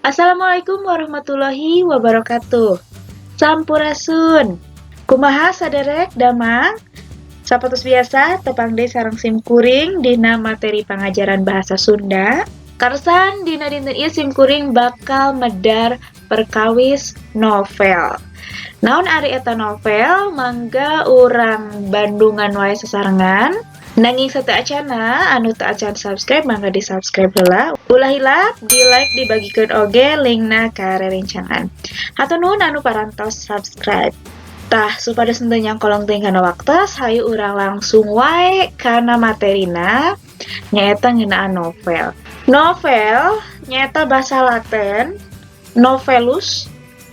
Assalamualaikum warahmatullahi wabarakatuh. Sampurasun. Kumaha saderek damang? Sapertos biasa tepang deui sareng sim kuring dina materi pangajaran bahasa Sunda. Karsan dina dinten ieu sim kuring bakal medar perkawis novel. Naon ari eta novel? Mangga urang bandungan wae sasarengan. Nanging sateuacanna, anu teu acan subscribe mangga di subscribe heula. Ulah hilap di like, dibagikeun oge linkna ka rerencangan. Hatur nuhun anu parantos subscribe. Tah, supados henteu nyangkolong teuing kana waktos, hayu urang langsung wae kana materina, nyaeta ngeunaan novel. Novel nyaeta basa Latin novellus,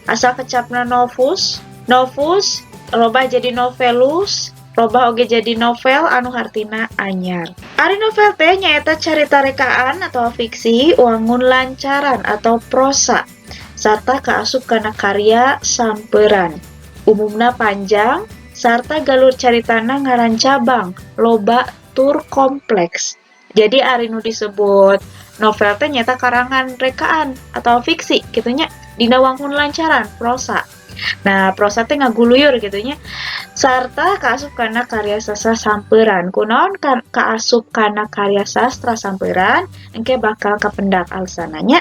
asal kecapna novus, novus robah jadi novellus, robah oge jadi novel anu hartina anyar. Ari novel teh nyaeta carita rekaan atau fiksi wangun lancaran atau prosa sarta kaasup kana karya samperan. Umumna panjang sarta galur caritana ngarancabang, loba tur kompleks. Jadi ari nu disebut novel teh nyaeta karangan rekaan atau fiksi kitu nya, dina wangun lancaran prosa. Nah, prosa teh ngaguluyur gitu nya. Sarta kaasup kana karya sastra samperan. Kunaon kaasup kana karya sastra samperan? Engke bakal kapendak alasanna nya.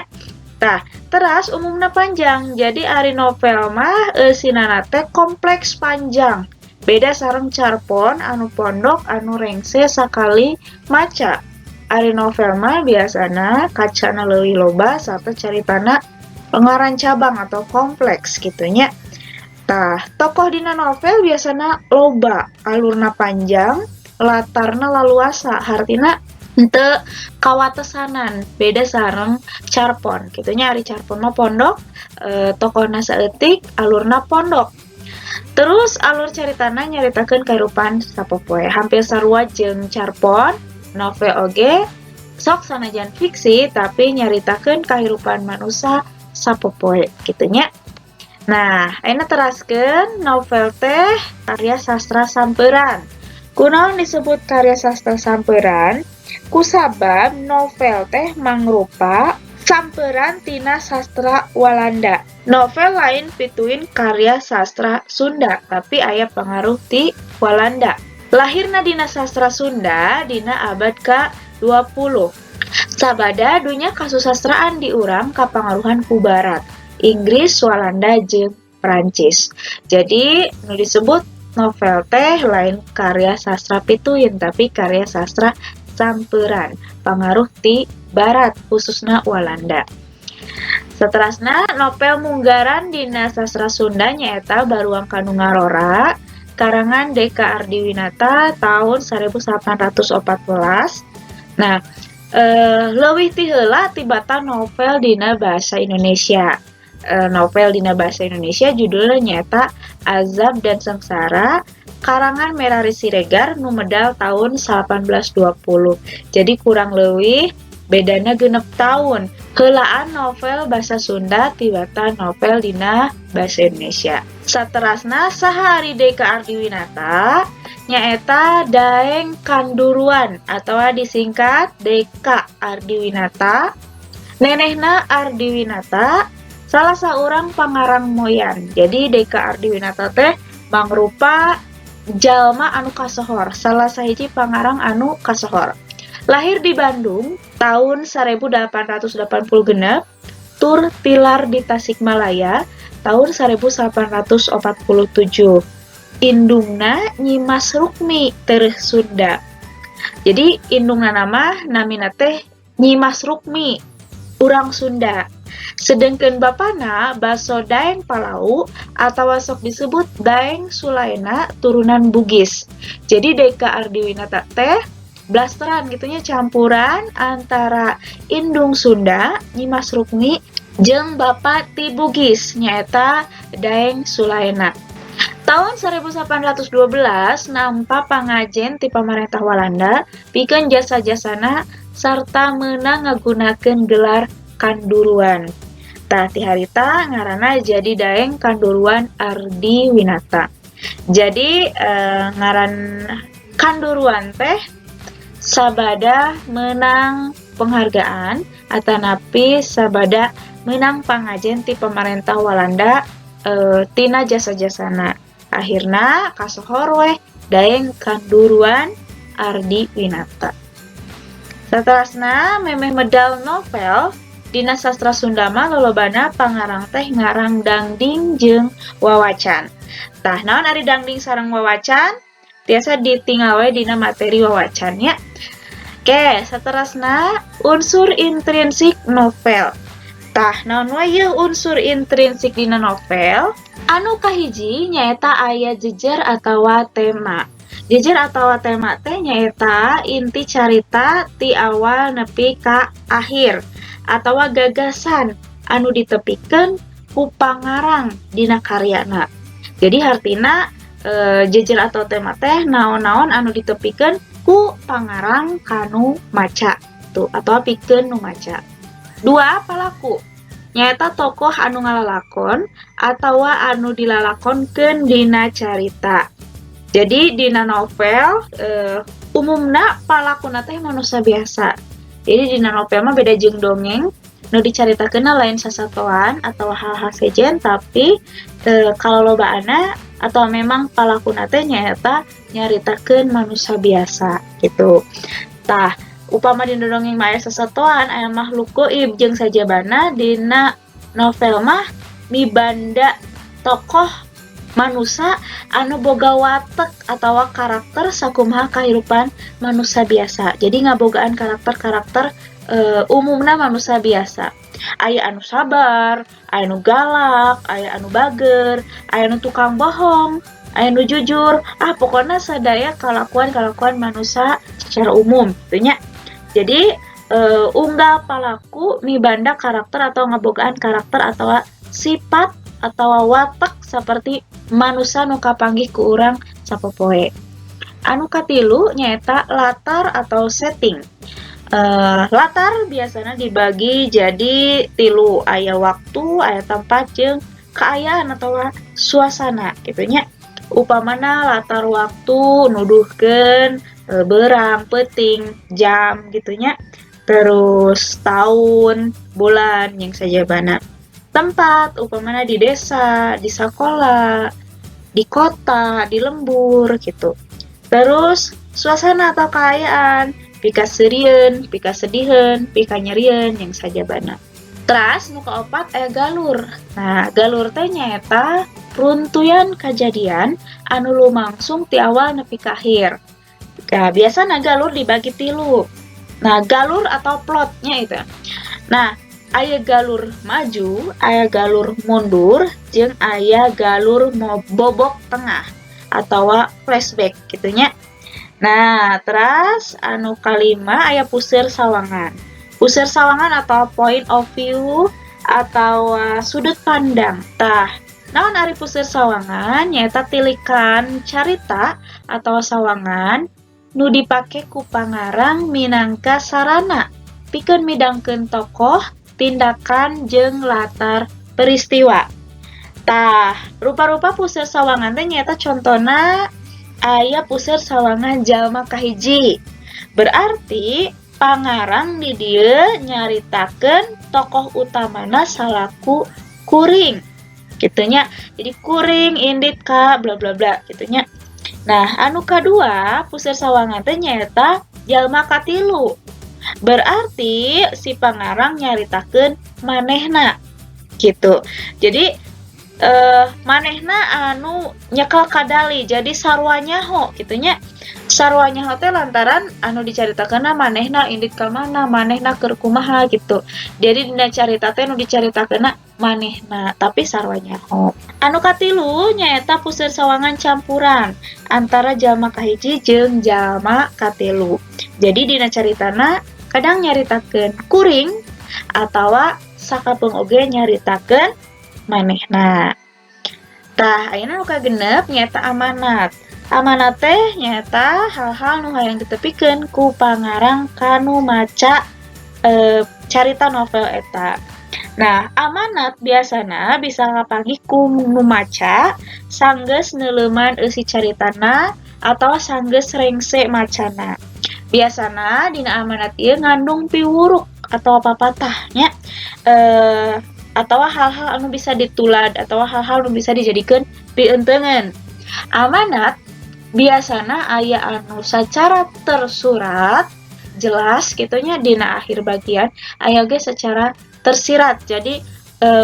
Tah, teras umumna panjang. Jadi ari novel mah eusinana teh kompleks, panjang. Beda sareng carpon anu pondok, anu rengse sakali maca. Ari novel mah biasana kacana leuwih loba sarta caritana ngarancabang atau kompleks kitu nya. Tah, tokoh dina novel biasana loba, alurna panjang, latarna laluasa, hartina henteu kawatesanan, beda sareng carpon kitu nya. Ari carpon mah pondok, tokohna saeutik, alurna pondok. Terus alur caritana nyaritakeun kahirupan sapopoe, hampir sarua jeung carpon. Novel oge sok sanajan fiksi tapi nyaritakeun kahirupan manusia sapopoe kitu nya. Nah, ayeuna teraskeun novel teh karya sastra samperan. Kunaon disebut karya sastra samperan? Kusabab novel teh mangrupa samperan tina sastra Walanda. Novel lain pituin karya sastra Sunda, tapi aya pengaruh ti Walanda. Lahirna dina sastra Sunda dina abad ka-20. Sabada dunya kasusastraan di urang kapangaruhan ku Barat, Inggris, Walanda, jeung Prancis. Jadi nu disebut novel teh lain karya sastra pituin, tapi karya sastra samperan, pangaruh ti Barat, khususna Walanda. Saterasna, novel munggaran dina sastra Sunda nyaeta Baruang Kanu Ngarora karangan Deka Ardiwinata tahun 1814. Nah, leuwih ti heula tibatan novel dina bahasa Indonesia. Novel dina bahasa Indonesia judulnya nyaeta Azab dan Sengsara karangan Merari Siregar nu medal tahun 1820. Jadi kurang leuwih bedana 6 tahun. Heulaan novel bahasa Sunda tibatan novel dina bahasa Indonesia. Saterasna, saha ari Deka Ardiwinata? Nyaeta Daeng Kanduruan atau disingkat Deka Ardiwinata. Nenehna Ardiwinata salah seorang pangarang moyan. Jadi Deka Ardiwinata teh mangrupa jalma anu kasohor, salah sahiji pangarang anu kasohor. Lahir di Bandung tahun 1886 tur tilar di Tasikmalaya tahun 1847. Indungna Nyimas Rukmi tereh Sunda. Jadi indungna nama namina teh Nyimas Rukmi, urang Sunda. Sedangkan bapana Baso Daeng Palau atau sok disebut Daeng Sulaena, turunan Bugis. Jadi Deka Ardiwinata teh blasteran gitu nya, campuran antara indung Sunda Nyimas Rukmi jeung bapak ti Bugis, nyaeta Daeng Sulaena. Tahun 1812 nampa pangajen ti pamarentah Walanda pikeun jasa-jasana sarta meunang ngagunakeun gelar Kanduruan. Tah, ti harita ngaranna jadi Daeng Kanduruan Ardiwinata. Jadi ngaran Kanduruan teh sabada menang penghargaan atanapi sabada meunang pangajen ti pamarentah Walanda tina jasa-jasana. Akhirna kasohor weh Daeng Kanduruan Ardiwinata. Saterasna memeh medal novel dina sastra Sunda mah lolobana pangarang teh ngarang dangding jeung wawacan. Tah, naon ari dangding sareng wawacan? Tiasa ditingal we dina materi wawacan nya. Oke, saterasna unsur intrinsik novel. Tah, naon wae yeuh unsur intrinsik dina novel? Anu kahiji nyaeta aya jejer atawa tema. Jejer atawa tema teh nyaeta inti carita ti awal nepi ka akhir atawa gagasan anu ditepikeun ku pangarang dina karyana. Jadi hartina jejer atau tema teh naon-naon anu ditepikeun ku pangarang kanu maca tuh atau pikeun nu maca. Dua, palaku. Nyaeta tokoh anu ngalalakon atawa anu dilalakonkeun dina carita. Jadi dina novel umumna palakuna teh manusia biasa. Jadi dina novel mah beda jeung dongeng, nu dicaritakeunna lain sasatoan atau hal-hal sejen, tapi kalolobaanna atau memang palakuna teh nyaeta nyaritakeun manusia biasa gitu. Tah, upama dina dongeng mah aya sasatoan, aya makhluk goib jeung sajabana, dina novel mah mibanda tokoh manusia anu boga watek atawa karakter sakumaha kahirupan manusia biasa. Jadi ngabogaan karakter-karakter umumna manusia biasa. Aya anu sabar, aya anu galak, aya anu bager, aya anu tukang bohong, aya anu jujur. Ah, pokoknya sadaya kalakuan-kalakuan manusia secara umum gitu nya. Jadi unggal palaku mibanda karakter atau ngabogaan karakter atau sifat atau watak seperti manusia nu kapanggih ku urang sapopoe. Anu katilu nyaeta latar atau setting. Latar biasanya dibagi jadi tilu, aya waktu, aya tempat, jeung kaayaan atau suasana gitu nya. Upamana latar waktu nuduhkeun berang, peuting, jam gitu nya. Terus tahun, bulan yang sajabana. Tempat upamana di desa, di sekolah, di kota, di lembur gitu. Terus suasana atau kaayaan, pikaseurieun, pikasediheun, pikanyerieun yang sajabana. Teras nu kaopat aya galur. Nah, galur teh nyaeta runtuyan kajadian anu lumangsung ti awal nepi ka akhir. Nah, biasana galur dibagi tilu. Nah, galur atau plotnya itu. Nah, aya galur maju, aya galur mundur, jeung aya galur bobok tengah atau flashback gitu nya. Nah, terus anu kalima aya puseur sawangan. Puseur sawangan atau point of view atau sudut pandang. Tah, naon ari puseur sawangan? Nyaeta tilikan carita atau sawangan nu dipake ku pangarang minangka sarana pikeun midangkeun tokoh, tindakan jeung latar peristiwa. Tah, rupa-rupa puseur sawangan teh nyaeta contona aya puseur sawangan jalma kahiji. Berarti pangarang di dieu nyaritakeun tokoh utamana salaku kuring. Gitu nya. Jadi kuring indit ka bla bla bla gitu nya. Nah, anu kadua puseur sawangan teh nyaeta jalma katilu. Berarti si pangarang nyaritakeun manehna gitu. Jadi manehna anu nyekel kadali, jadi sarua nyaho gitu nya. Sarua nyaho teh lantaran anu dicaritakeunna manehna indit ka mana, manehna keur kumaha gitu. Jadi dina carita teh nu dicaritakeunna manehna, tapi sarua nyaho. Anu katilu nyaeta puseur sawangan campuran antara jalma kahiji jeung jalma katilu. Jadi dina caritana kadang nyaritakeun kuring atawa sakapeung oge nyaritakeun manehna. Tah, ayeuna nu kagenep nyaeta amanat. Amanat teh nyaeta hal-hal nu hayang ditepikeun ku pangarang kanu maca carita novel eta. Nah, amanat biasana bisa kapanggih ku nu maca sanggeus neuleuman eusi caritana atawa sanggeus rengse macana. Biasana dina amanat ieu ngandung piwuruk atau papatah nya. atau hal-hal anu bisa ditulad atau hal-hal anu bisa dijadikeun pieunteuneun. Amanat biasana aya anu sacara tersurat jelas kitu nya dina akhir bagian, aya ge secara tersirat. Jadi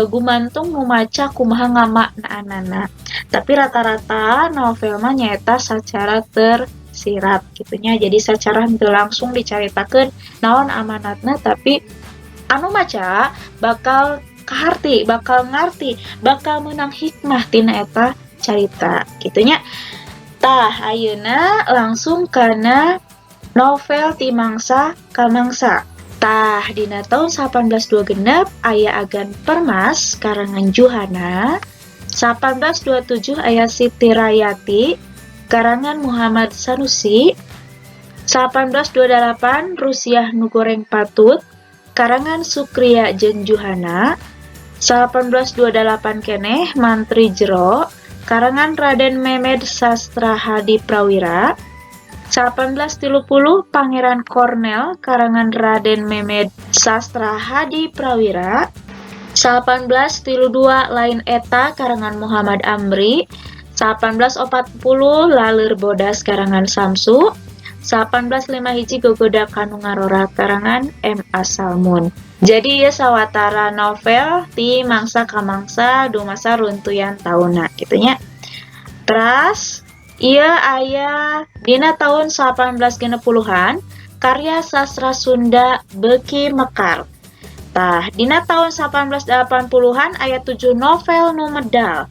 gumantung nu maca kumaha ngamaknaanana. Tapi rata-rata novel mah nyaeta sacara tersirat kitu nya. Jadi sacara henteu langsung dicaritakeun naon amanatna, tapi anu maca bakal kaharti, bakal ngarti, bakal meunang hikmah tina eta carita kitu nya. Tah, ayeuna langsung kana novel ti mangsa ka mangsa. Tah, dina tahun 1826 aya Agan Permas karangan Juhana, 1827 aya Siti Rayati karangan Muhammad Sanusi, 1828 Rusiah Nu Goreng Patut karangan Sukria jeung Juhana, 1828 keneh Mantri Jero karangan Raden Memed Sastra Hadi Prawira, 1830 Pangeran Cornell karangan Raden Memed Sastra Hadi Prawira, 1832 Lain Eta karangan Muhammad Amri, 1840 Laleur Bodas karangan Samsu, 1851 Gogoda Kanu Ngarora karangan M. A. Salmun. Jadi ieu sawatara novel ti mangsa ka mangsa dumasar runtuyan taunna kitu nya. Teras ieu aya dina tahun 1860-an karya sastra Sunda beuki mekar. Tah, dina tahun 1880-an aya 7 novel nu medal.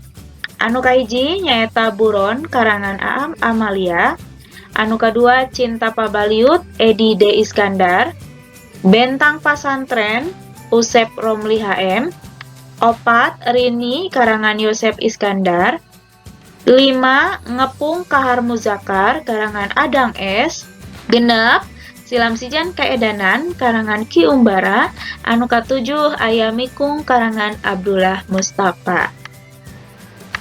Anu kahiji nyaeta Buron karangan Aam Amalia, anu kadua Cinta Pabaliut Edi D. Iskandar, Bentang Pasantren Usep Romli HM, 4 Rini karangan Yosep Iskandar, 5 Ngepung Kahar Muzakar karangan Adang S, 6 Silam Sijan Kaedanan karangan Ki Umbara, anu katujuh aya Mikung karangan Abdullah Mustafa.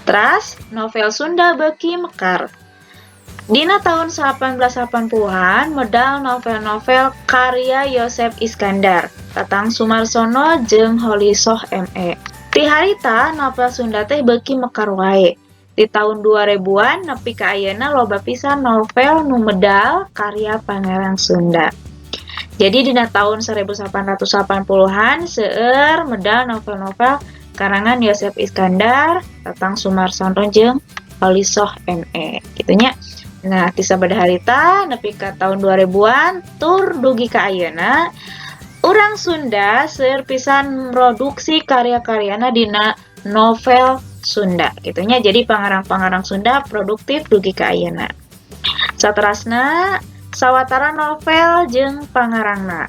Teras novel Sunda beuki mekar. Dina tahun 1880-an medal novel-novel karya Yosep Iskandar, Tatang Sumarsono jeung Holisoh ME. Ti harita novel Sunda teh beuki mekar wae. Di tahun 2000-an nepi ka ayeuna loba pisan novel nu medal karya pangarang Sunda. Jadi dina tahun 1880-an seueur medal novel-novel karangan Yosep Iskandar, Tatang Sumarsono jeung Holisoh ME kitu nya. Nah, ti sabada harita nepi ka tahun 2000-an tur dugi ka ayeuna urang Sunda seueur pisan produksi karya-karyana dina novel Sunda kitu nya. Jadi pangarang-pangarang Sunda produktif dugi ka ayeuna. Saterasna sawatara novel jeung pangarangna.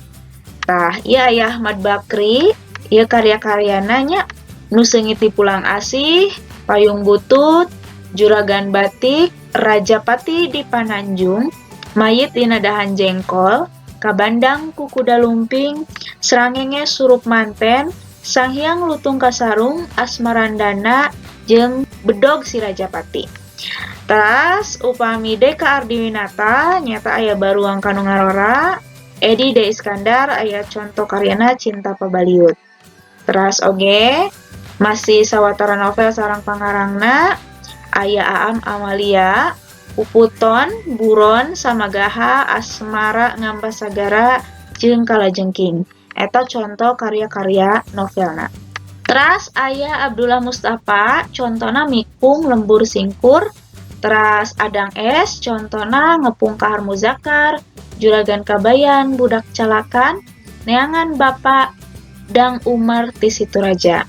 Tah, ieu aya Ahmad Bakri, ieu karya-karyana nya Nu Seungit di Pulang Asih, Payung Butut, Juragan Batik, Rajapati di Pananjung, Mayit dina Dahan Jengkol, Kabandang ku Kuda Lumping, Srangenge Surup Manten, Sanghyang Lutung Kasarung, Asmarandana, jeung Bedog Si Rajapati. Teras upami Deka Ardiwinata nyata aya Baruang Kanu Ngarora, Edi D. Iskandar aya conto karyana Cinta Pabaliut. Teras oge masih sawatara novel sareng pangarangna aya Aam Amalia, Puputon, Buron, Samagaha, Asmara Ngampa Sagara, jeung Kalajengking. Eta conto karya-karya novelna. Teras aya Abdullah Mustafa, contona Mikung Lembur Singkur. Teras Adang S, contona Ngepung Kahar Muzakar, Juragan Kabayan, Budak Calakan, Neangan Bapak, Dang Umar ti Situraja.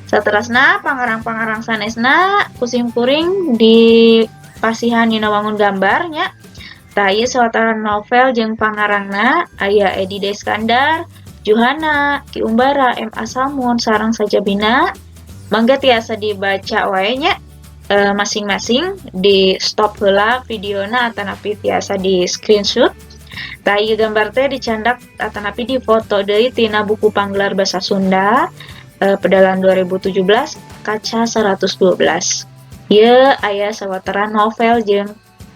Saterasna pangarang-pangarang sanesna ku sim kuring di pasihan dina wangun gambarnya. Tah, ieu sawatara novel jeung pangarangna aya Edi D. Iskandar, Juhana, Ki Umbara, M. A. Salmun, sareng sajabina. Mangga tiasa dibaca wae nya masing-masing, di stop heula videona atanapi tiasa di screenshot. Tah, ieu gambar teh dicandak atanapi difoto deui tina buku Panggelar Basa Sunda pedalan 2017 kaca 112. Ieu aya sawatara novel jeung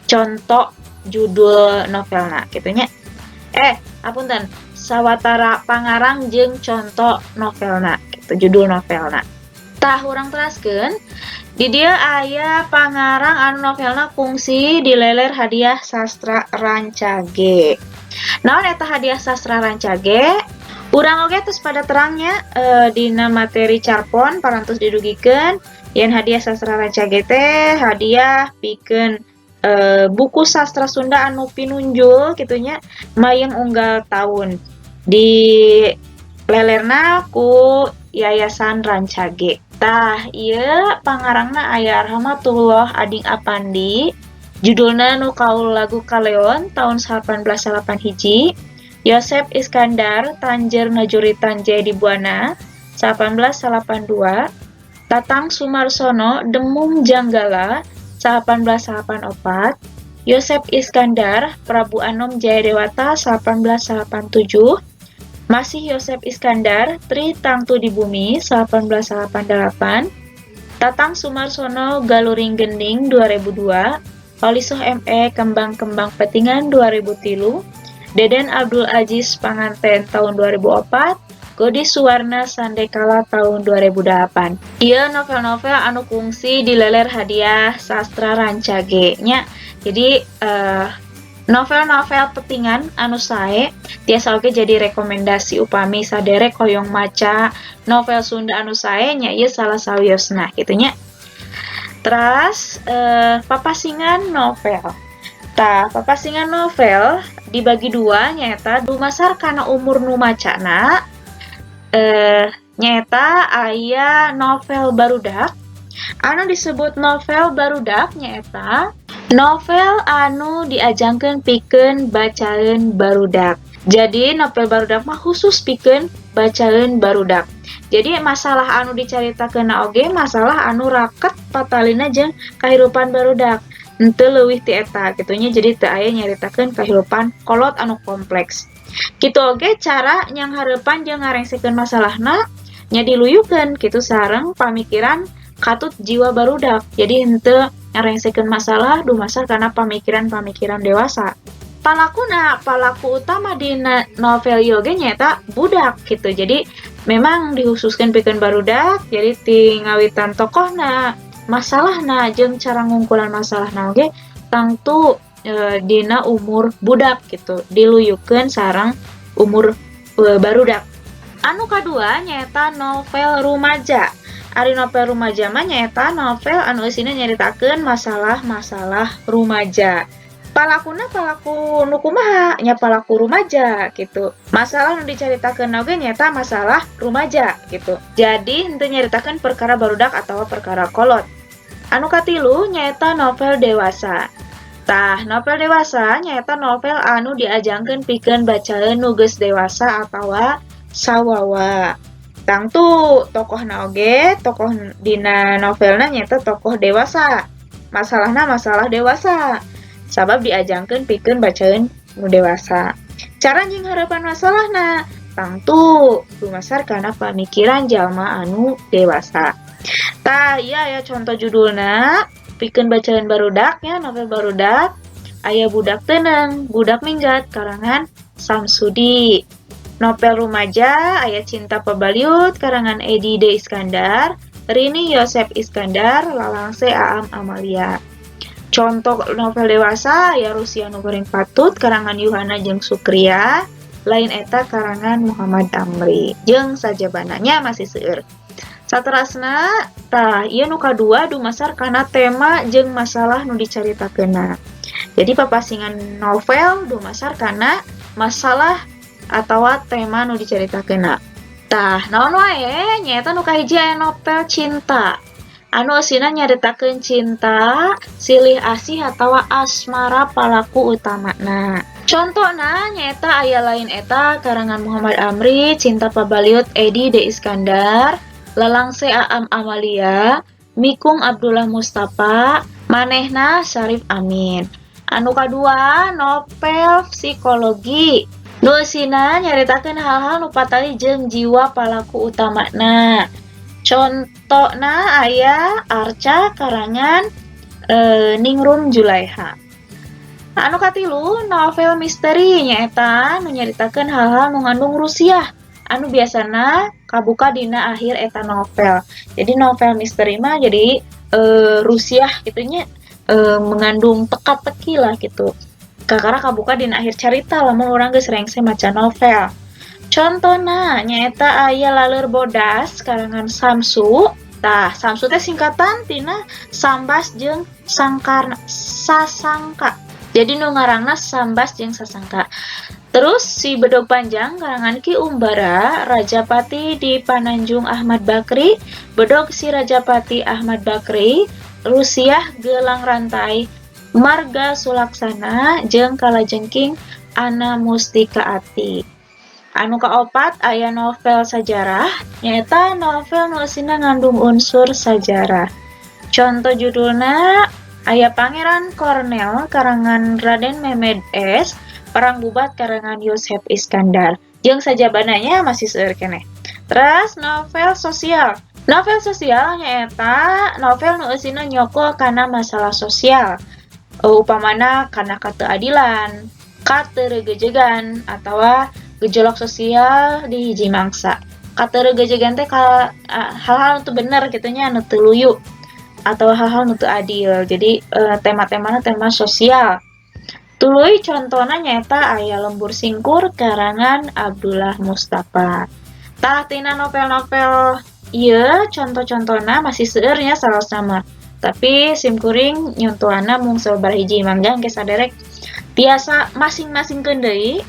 conto judul novelna kitu nya. Apunten, sawatara pangarang jeung conto novelna. gitu judul novelna. Tah urang teraskeun di dieu aya pangarang anu novelna kungsi dileler hadiah sastra Rancage. Naon eta hadiah sastra Rancage? Urang oge tos pada terangnya dina materi carpon parantos didugikeun yen hadiah sastra Rancage teh hadiah pikeun buku sastra Sunda anu pinunjul kitu nya mayeng unggal taun di lelerna ku Yayasan Rancage. Tah ieu pangarangna aya Rahmatullah Ading Apandi, judulna Nu Kaul Lagu Kaleon tahun 1881, Yosep Iskandar Tanjer Najuritan Jayadi Buana 1882, Tatang Sumarsono Demung Janggala 1884, Yosep Iskandar Prabu Anom Jayadewata 1887, masih Yosep Iskandar Tri Tangtu di Bumi 1888, Tatang Sumarsono Galuring Gending 2002, Kholisoh ME Kembang-Kembang Petingan 2003, Deden Abdul Aziz Panganten tahun 2004, Godi Suwarna Sandekala tahun 2008. Ieu novel-novel anu kungsi dileler hadiah sastra Rancage nya. Jadi novel-novel petingan anu sae tiasa oge jadi rekomendasi upami saderek hoyong maca novel Sunda anu sae nya, ieu salah sawiosna kitu nya. Teras papasingan novel. Tah, papasingan novel dibagi dua nyaeta dumasar kana umur nu macana, nyaeta aya novel barudak. Anu disebut novel barudak nyaeta novel anu diajangkeun pikeun bacaeun barudak. Jadi novel barudak mah khusus pikeun bacaeun barudak. Jadi masalah anu dicaritakeun oge masalah anu raket patalina jeung kahirupan barudak. Henteu leuwih ti eta kitu nya, jadi teu aya nyaritakeun kahirupan kolot anu kompleks. Kitu oge cara nyanghareupan jeung ngarengsekeun masalahna nya diluyukeun kitu sareng pamikiran katut jiwa barudak. Jadi henteu ngarengsekeun masalah dumasar kana pamikiran-pamikiran dewasa. Palakuna, palaku utama dina novel ieu oge nyaeta budak gitu. Jadi memang dikhususkeun pikeun barudak, jadi ti ngawitan tokohna, masalahna jeung cara ngungkulan masalahna oge tangtu dina umur budak gitu, diluyukeun sareng umur barudak. Anu kadua nyaeta novel rumaja. Ari novel rumaja mah nyaeta novel anu eusina nyaritakeun masalah-masalah rumaja. Palakuna palaku nu kumaha? Nya palaku rumaja gitu. Masalah nu dicaritakeun oge nyaeta masalah rumaja gitu. Jadi henteu nyaritakeun perkara barudak atawa perkara kolot. Anu katilu nyaeta novel dewasa. Tah, novel dewasa nyaeta novel anu diajangkeun pikeun bacaeun nu geus dewasa atawa sawawa. Tangtu tokohna oge, tokoh dina novelna nyaeta tokoh dewasa. Masalahna masalah dewasa. Sabab diajangkeun pikeun bacaeun nu dewasa. Cara nyinghareupan masalahna tangtu dumasar kana pamikiran jalma anu dewasa. Tah, ieu aya contoh judulna pikeun bacaeun barudak nya, novel barudak. Aya Budak Teuneng, Budak Minggat karangan Samsudi. Novel rumaja aya Cinta Pabaliut karangan Edi D. Iskandar, Rini Yosep Iskandar, Lalangse Aam Amalia. Contoh novel dewasa aya Rusia Nu Goreng Patut karangan Yuhana jeung Sukria, Lain Eta karangan Muhammad Amri jeung sajabananya masih seueur. Saterasna tah ieu nu kadua dumasar kana tema jeung masalah nu dicaritakeunna. Jadi papasingan novel dumasar kana masalah atawa tema nu dicaritakeunna. Tah naon wae nyaeta nu kahiji aya novel cinta. Anu eusina nyaritakeun cinta, silih asih atawa asmara palaku utamana. Contona nyaeta aya Lain Eta karangan Muhammad Amri, Cinta Pabaliut Edi D. Iskandar, Lalangse Aam Amalia, Mikung Abdullah Mustafa, Manehna Syarif Amin. Anu kadua novel psikologi. Nu eusina nyaritakeun hal-hal nu patali jeung jiwa palaku utamana. Contona aya Arca karangan Ningrum Julaiha. Anu katilu novel misteri nyaeta nu nyaritakeun hal-hal nu ngandung rusiah anu biasana kabuka dina akhir eta novel. Jadi novel misteri mah jadi rusiah gitu nya, mengandung teka-teki lah gitu. Kakara kabuka dina akhir carita lamun urang geus rengse maca novel. Contohna nyaeta aya Laleur Bodas karangan Samsu. Tah, Samsu teh singkatan tina Sambas jeung Sangkar Sasangka. Jadi nu ngarangna Sambas jeung Sasangka. Terus Si Bedog Panjang karangan Ki Umbara, Rajapati di Pananjung Ahmad Bakri, Bedog Si Rajapati Ahmad Bakri, Rusiah Gelang Rantai, Marga Sulaksana jeung Kalajengking Ana Mustika Ati. Anu kaopat aya novel sajarah, nyaeta novel nu eusina ngandung unsur sajarah. Contoh judulna aya Pangeran Kornel karangan Raden Mehmet S, Perang Bubat karangan Yosep Iskandar. Jeung sajabana nya masih seueur keneh. Terus novel sosial. Novel sosial nyaeta novel nu eusina nyokol kana masalah sosial. Upamana kana kateuadilan, kateuregejegan atawa gejolak sosial di hiji mangsa. Kateuregejegan teh hal-hal nu bener kitu nya, anu teu luyu atau hal-hal nu teu adil. Jadi tema-temana tema sosial. Tuluy contohna nyaeta aya Lembur Singkur karangan Abdullah Mustafa. Tah, tina novel-novel ieu contoh-contohna masih seueur nya salosna mah. Tapi sim kuring nyontohanna mung sababaraha hiji, mangga engke saderek tiasa masing-masingkeun deui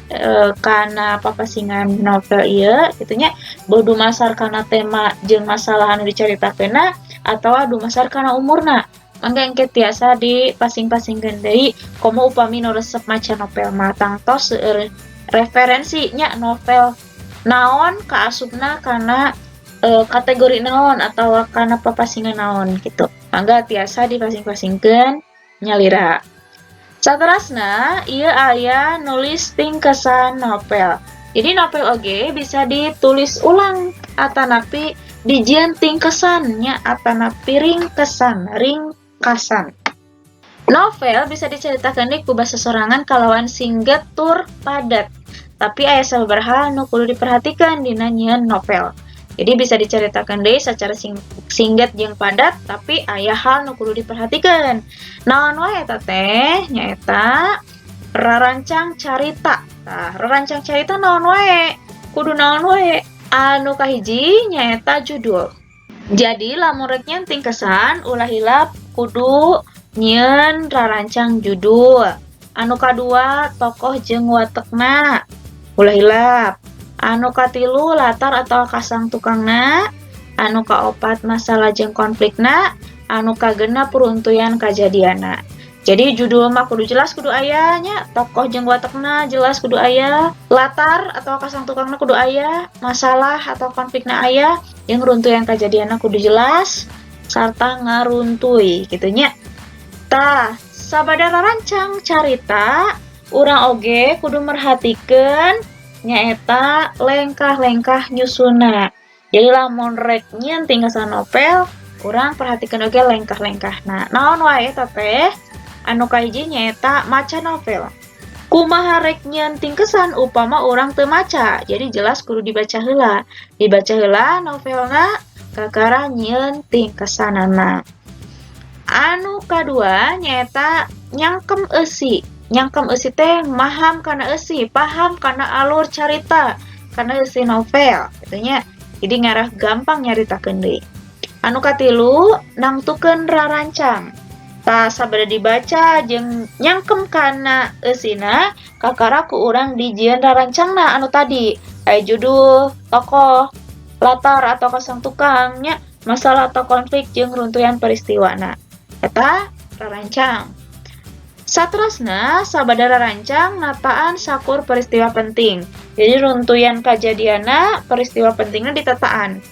kana papasingan novel ieu kitu nya, boh dumasar kana tema jeung masalah anu dicaritakeunna atawa dumasar kana umurna. Mangga engke tiasa dipasing-pasingkeun deui, komo upami nu resep maca novel mah tangtos seueur referensi nya, novel naon kaasupna kana kategori naon atawa kana papasingan naon gitu. Mangga tiasa dipasing-pasingkeun nyalira. Saterasna ieu aya nulis tingkesan novel. Jadi novel oge bisa ditulis ulang atanapi dijieun tingkesan nya atanapi ringkesan, ringkasan. Novel bisa diceritakeun deui ku basa sorangan kalawan singget tur padat. Tapi aya sababaraha hal nu kudu diperhatikan dina nyieun novel. Jadi bisa diceritakan deui secara singget jeung padat, tapi aya hal nu kudu diperhatikan. Naon wae eta teh? Nyaeta rarancang carita. Tah, rarancang carita naon wae? Kudu naon wae? Anu kahiji nyaeta judul. Jadi lamun rek nyieun tingkesan ulah hilap kudu nyieun rarancang judul. Anu kadua tokoh jeung watekna. Ulah hilap. Anu katilu latar atau kasang tukangna, anu kaopat masalah jeung konflikna, anu kagenep runtuyan kajadianna. Jadi judul mah kudu jelas kudu aya nya, tokoh jeung watekna jelas kudu aya, latar atau kasang tukangna kudu aya, masalah atau konflikna aya, jeung runtuyan kajadianna kudu jelas sarta ngaruntuy kitu nya. Tah, sabada rarancang carita, urang oge kudu merhatikeun nyaeta lengkah-lengkah nyusunna. Jadi lamun rek nyieun tingkesan novel, urang perhatikan oge lengkah-lengkahna. Naon wae eta teh? Anu kahiji nyaeta maca novel. Kumaha rek nyieun tingkesan upama urang teu maca? Jadi jelas kudu dibaca heula. Dibaca heula novelna kakara nyieun tingkesanana. Anu kadua nyaeta nyangkem eusi. Nyangkem eusi teh maham kana eusi, paham kana alur carita, kana eusi novel kitu nya. Jadi ngarah gampang nyaritakeun deui. Anu katilu nangtukeun rarancang. Tah, sabada dibaca jeung nyangkem kana eusina, kakara ku urang dijieun rarancangna anu tadi. Aya judul, tokoh, latar atau kasang tukang nya, masalah atau konflik jeung runtuyan peristiwana. Eta rarancang. Saterasna sabada rarancang nataan sakur peristiwa penting. Jadi runtuyan kajadianna peristiwa pentingna ditataan.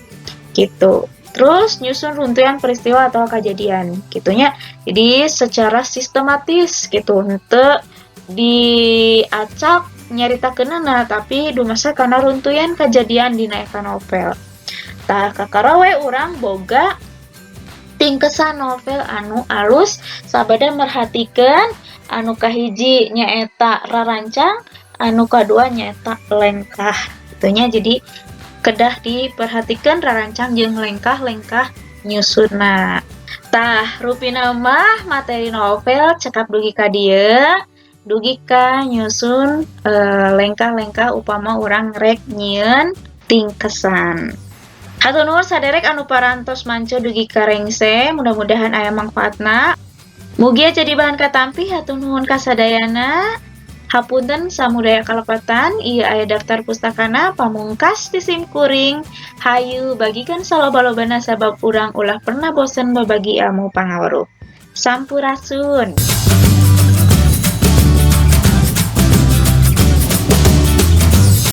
Gitu. Terus nyusun runtuyan peristiwa atau kejadian gitunya. Jadi secara sistematis gitu, henteu diacak nyaritakeunana tapi dumasar kana runtuyan kejadian dina eta novel. Tah, kakara we urang boga tingkesan novel anu alus sabada merhatikeun anu kahiji nyaeta rarancang, anu kadua nyaeta lengkah gitunya. Jadi Kedah diperhatikan rarancang jeung lengkah-lengkah nyusunna. Tah, rupina mah materi novel cekap dugi ka dieu, dugi ka nyusun lengkah-lengkah upama urang rek nyieun tingkesan. Hatur nuhun saderek anu parantos manco dugi ka rengse, mudah-mudahan aya mangfaatna. Mugia jadi bahan katampi, hatur nuhun kasadayana. Hapunten samudaya kalepatan, ieu aya daftar pustakana. Pamungkas ti sim kuring, hayu bagikan saloba-lobana sabab urang ulah pernah bosen babagi ilmu pangaweruh. Sampurasun.